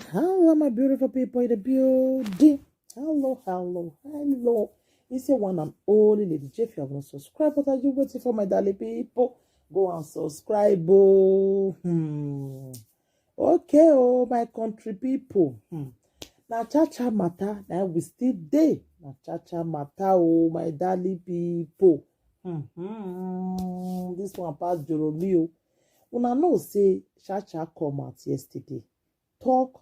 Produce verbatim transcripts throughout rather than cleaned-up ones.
Hello, my beautiful people in the building. Hello, hello, hello. It's your one and only Lady J. If you have not subscribed, what are you waiting for, my darling people? Go and subscribe. Oh. Hmm. Okay, oh, my country people. Hmm. Na cha-cha matter, na we still dey. Na cha-cha matter, oh, my darling people. Hmm. This one pass Joromi, oh. Una know say Cha-cha come out yesterday. Talk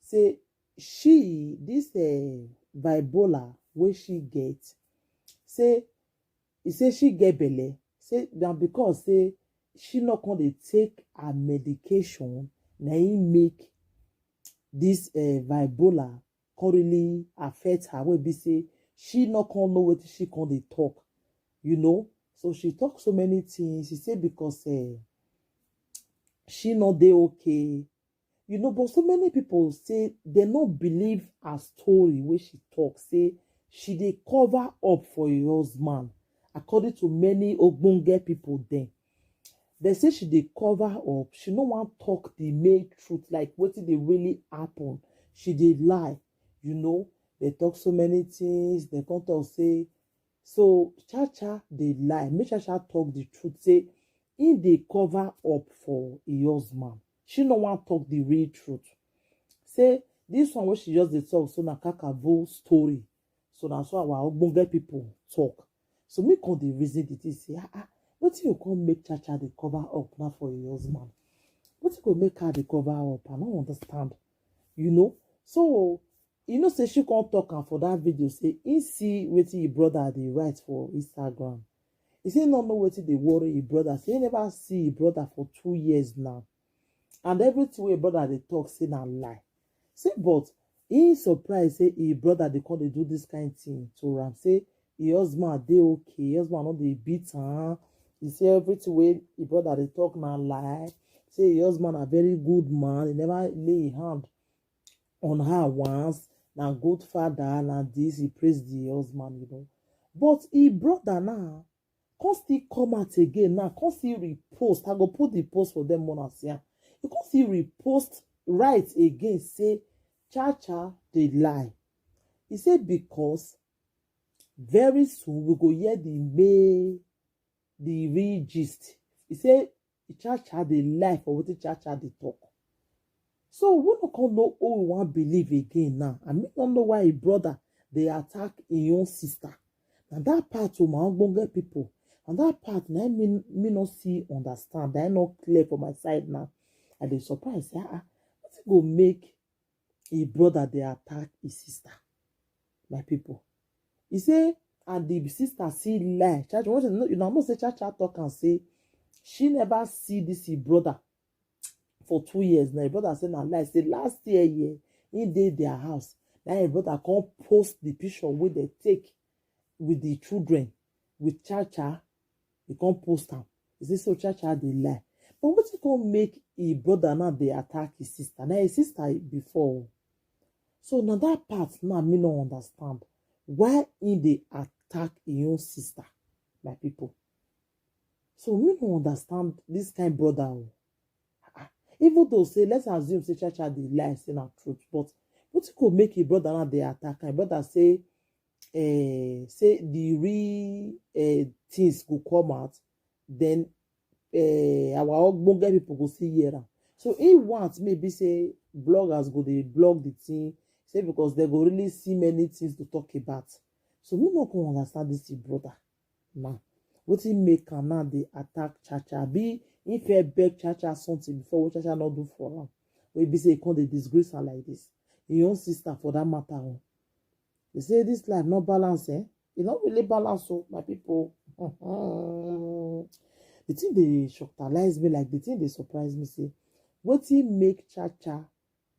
say she, this uh, bipolar wey she get, say e say she get belle, say na because say she no come dey take her medication, na im make this uh, bipolar come really affect her, wey be say she no come know wetin she come dey talk, you know. So she talk so many things. She say because uh, she no dey okay, you know. But so many people say they no believe her story wey she talk, say she dey cover up for her husband, according to many ogbonge people dem. They say she dey cover up, she no wan talk the main truth, like wetin dey really happen. She dey lie, you know. They talk so many things, they come talk say, so Cha-cha dey lie, make Cha-cha talk the truth, say he dey cover up for her husband. She no wan talk the real truth. Say this one wey she just dey talk so na kakabo story. So na so our ogbonge people talk. So me come dey reason the thing say, ah, ah, wetin you come make Cha-cha dey cover up now for her husband? Wetin go make her dey cover up? I no understand, you know. So you know say she come talk am for that video, say he see wetin him brother dey write for Instagram. He say he no know wetin dey worry him brother, say he never see him brother for two years now, and everything wey him brother dey talk say na lie. Say but he surprise say him brother dey come dey do this kind thing to am, say him husband dey okay, him husband no dey beat am. He say everything wey him brother dey talk na lie, say him husband na very good man, he never lay him hand on her once, na good father, na this, he praise the husband, you know. But him brother now come still come out again now, come still repost. I go put the post for them, una see am. He come still repost, write again say Cha-cha dey lie. He say because very soon we go hear the main, the real gist. He say Cha-cha dey lie for wetin Cha-cha dey talk. So we no come know who we wan believe again now. I mean, no know why him brother dey attack him own sister. Na that part o, my ogbonge people. Na that part na me, me no see understand. Na no clear for my side now. I dey surprise say, ah, ah, wetin go make him brother dey attack him sister? My people. He say, and the sister see lie. Cha-cha, you know say Cha-cha talk and say she never see this him brother for two years now. Him brother say na lie. Say last year, yeah, he dey their house. Now him brother come post the picture wey they take with the children, with Cha-cha. He come post am. He say so Cha-cha dey lie. But wetin come make him brother now dey attack him sister? Now him sister before. So now that part now me no understand why he dey attack him own sister, my people. So me no understand this kind brother o. Ah, even though say, let's assume say Cha-cha dey lie, say na truth, but wetin go make him brother now dey attack am? Him brother say, eh, say the real eh, things go come out, then eh, our ogbonge people go see hear am. So he want maybe say bloggers go dey blog the thing, say because they go really see many things to talk about. So me no come understand this him brother. Now wetin make am now dey attack Cha-cha? Be he fit beg Cha-cha something before wey Cha-cha no do for am, wey be say he come dey disgrace am like this? Him own sister for that matter o. They say this life no balance, eh? E no really balance o, my people. The thing dey shocktalize me, like the thing dey surprise me, say wetin make Cha-cha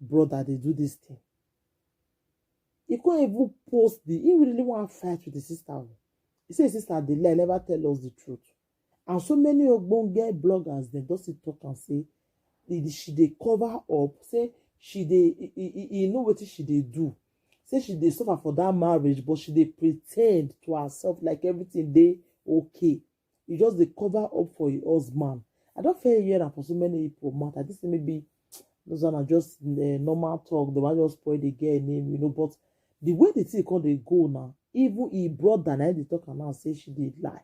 brother dey do this thing? He come even post the, he really wan fight with the sister o. He say his sister dey lie, never tell us the truth. And so many ogbonge bloggers dem don still talk am say she dey cover up, say she dey, he know wetin she dey do. Say she dey suffer for that marriage, but she dey pretend to herself like everything dey okay. He just dey cover up for him husband. I don fair hear am for so many people mouth. I think say maybe Those are not just uh, normal talk. They might just spoil the girl name, you know. But the way the thing come dey go now, even his brother now dey talk am now say she dey lie.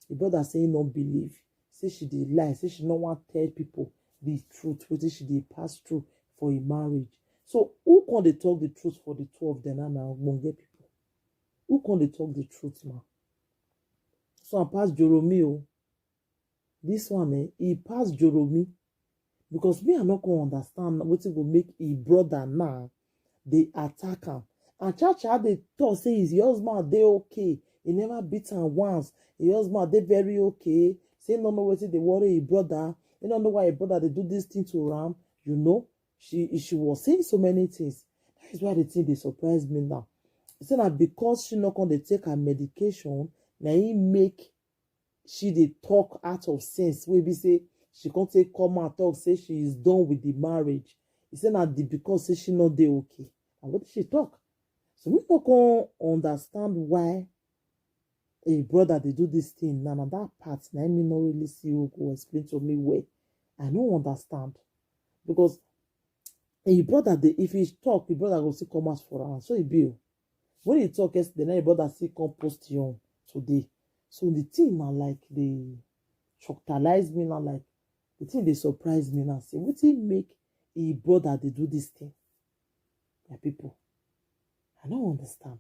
His brother say he no believe, say she dey lie, say she no wan tell people the truth wetin she dey pass through for a marriage. So who come dey talk the truth for the two of them now? Na ogbonge people. Who come dey talk the truth now? So I pass Joromi o. This one eh, he pass Joromi. Because me, I no come understand wetin go make his brother now dey attack am. And Chacha dey talk say his husband dey okay. He never beat am once. His husband dey very okay. Say no know wetin dey worry his brother. He no know why his brother dey do this thing to am. You know, she she was saying so many things. That is why the thing dey surprise me now. He say na because she no come dey take her medication, na him make she dey talk out of sense wey be say she come take come out talk say she is done with the marriage. He say na the because say she no dey okay. Na wetin she talk. So we no come understand why a brother dey do this thing. Na na that part na me no really see who go explain to me well. I no understand because a brother dey if he talk, a brother go still come out for am. So e be o. When he talk yesterday, now a brother still come post him own today. So the thing na like dey shocktalize me now, like the thing dey surprise me now. Say wetin make a brother dey do this thing, my people. I no understand.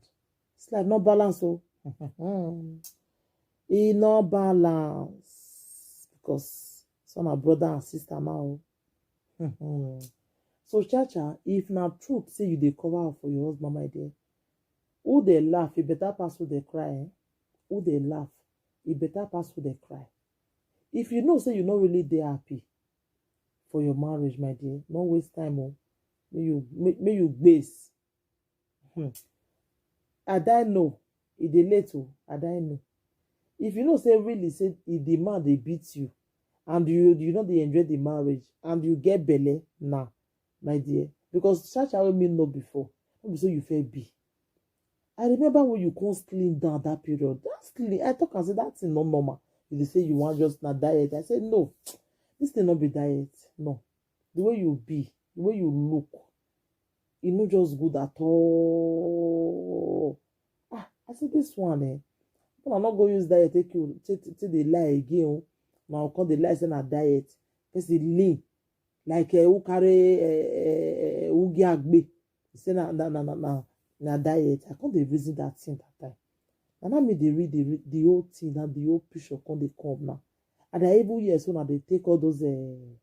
It's like no balance o. E no balance because some are brother and sister now. So Chacha, if na truth say you dey cover up for your husband, my dear, who dey laugh, e better pass who dey cry. Eh? Who dey laugh, e better pass who dey cry. If you know say you no really dey happy for your marriage, my dear, no waste time o. May you may, may you base. Hmm. I die no. E dey late o. I die no. If you know say really say if the man dey beat you and you you no dey enjoy the marriage and you get belle now, my dear, because such a way me know before, no be so you fit be. I remember when you come slim down that period. That slim, I talk and say that thing no normal. You dey say you want just na diet. I said no, this thing no be diet. No, the way you be, the way you look, e no just good at all. Ah, I say this one eh, una no go use diet take you take take dey lie again o. Na come dey lie say na diet. Person lean like eh, who carry eh, eh, eh, who get agbe. Say na na na na na na diet. I come dey reason that thing that time. Na now me dey read the re- the whole thing, na the whole picture come dey come now. And I even hear say una dey take all those eh,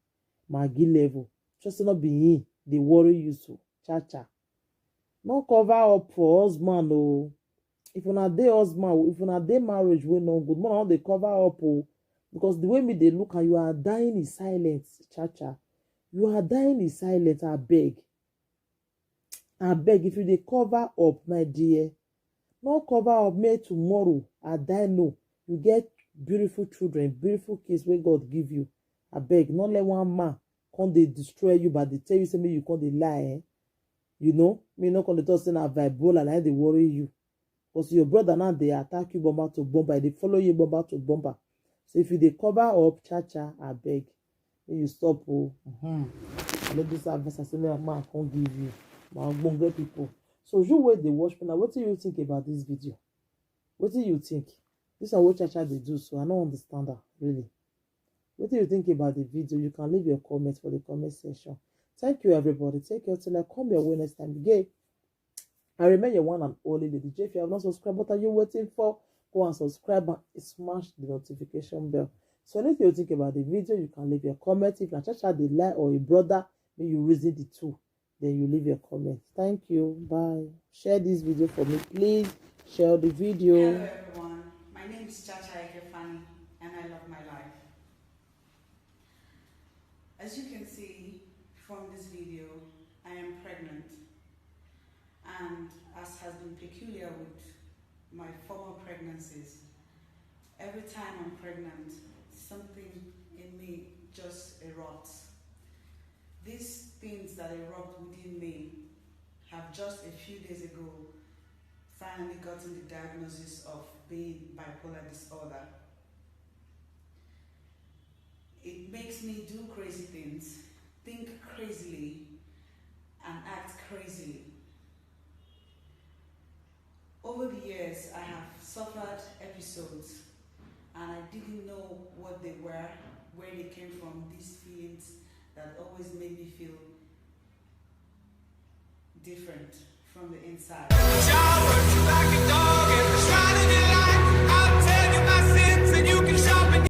Maggi level. Just say no be him dey worry you so. Cha cha. No cover up for husband o. If una dey husband, if una dey marriage wey no good, una no dey cover up o. Because the way me dey look am, you are dying in silence, Cha cha. You are dying in silence, abeg. Abeg, if you dey cover up, my dear, no cover up make tomorrow I die no. You get beautiful children, beautiful kids wey God give you. Abeg, no let one man come dey destroy you but dey tell you say make you come dey lie eh? You know, me no come dey talk say na vibola na him dey worry you. Because your brother now dey attack you bomber to bomber, e dey follow you bomber to bomber. So if you dey cover up, Cha cha, abeg, make you stop o. Hmm. I no do this advice I say make man come give you. My ogbonge people. So you wey dey watch me now, wetin you think about this video? Wetin you think? This one wey Cha cha dey do so, I no understand am really. Wetin you think about the video? You can leave your comment for the comment section. Thank you, everybody. Take care till I come your way next time again. I remain your one and only Lady J. If you have not subscribed, what are you waiting for? Go and subscribe and smash the notification bell. So anything you think about the video, you can leave your comment. If na Cha cha dey lie or a brother, make you reason the two. Then you leave your comment. Thank you. Bye. Share this video for me, please. Share the video. Hello, everyone. My name is Cha cha Ekefani, and I love my life. As you can see from this video, I am pregnant. And as has been peculiar with my former pregnancies, every time I'm pregnant, something in me just erupts. These things that erupt within me have just a few days ago finally gotten the diagnosis of being bipolar disorder. It makes me do crazy things. think crazily and act crazily. Over the years, I have suffered episodes and I didn't know what they were, where they came from, these feelings that always made me feel different from the inside. Shout, run you like a dog, and try to do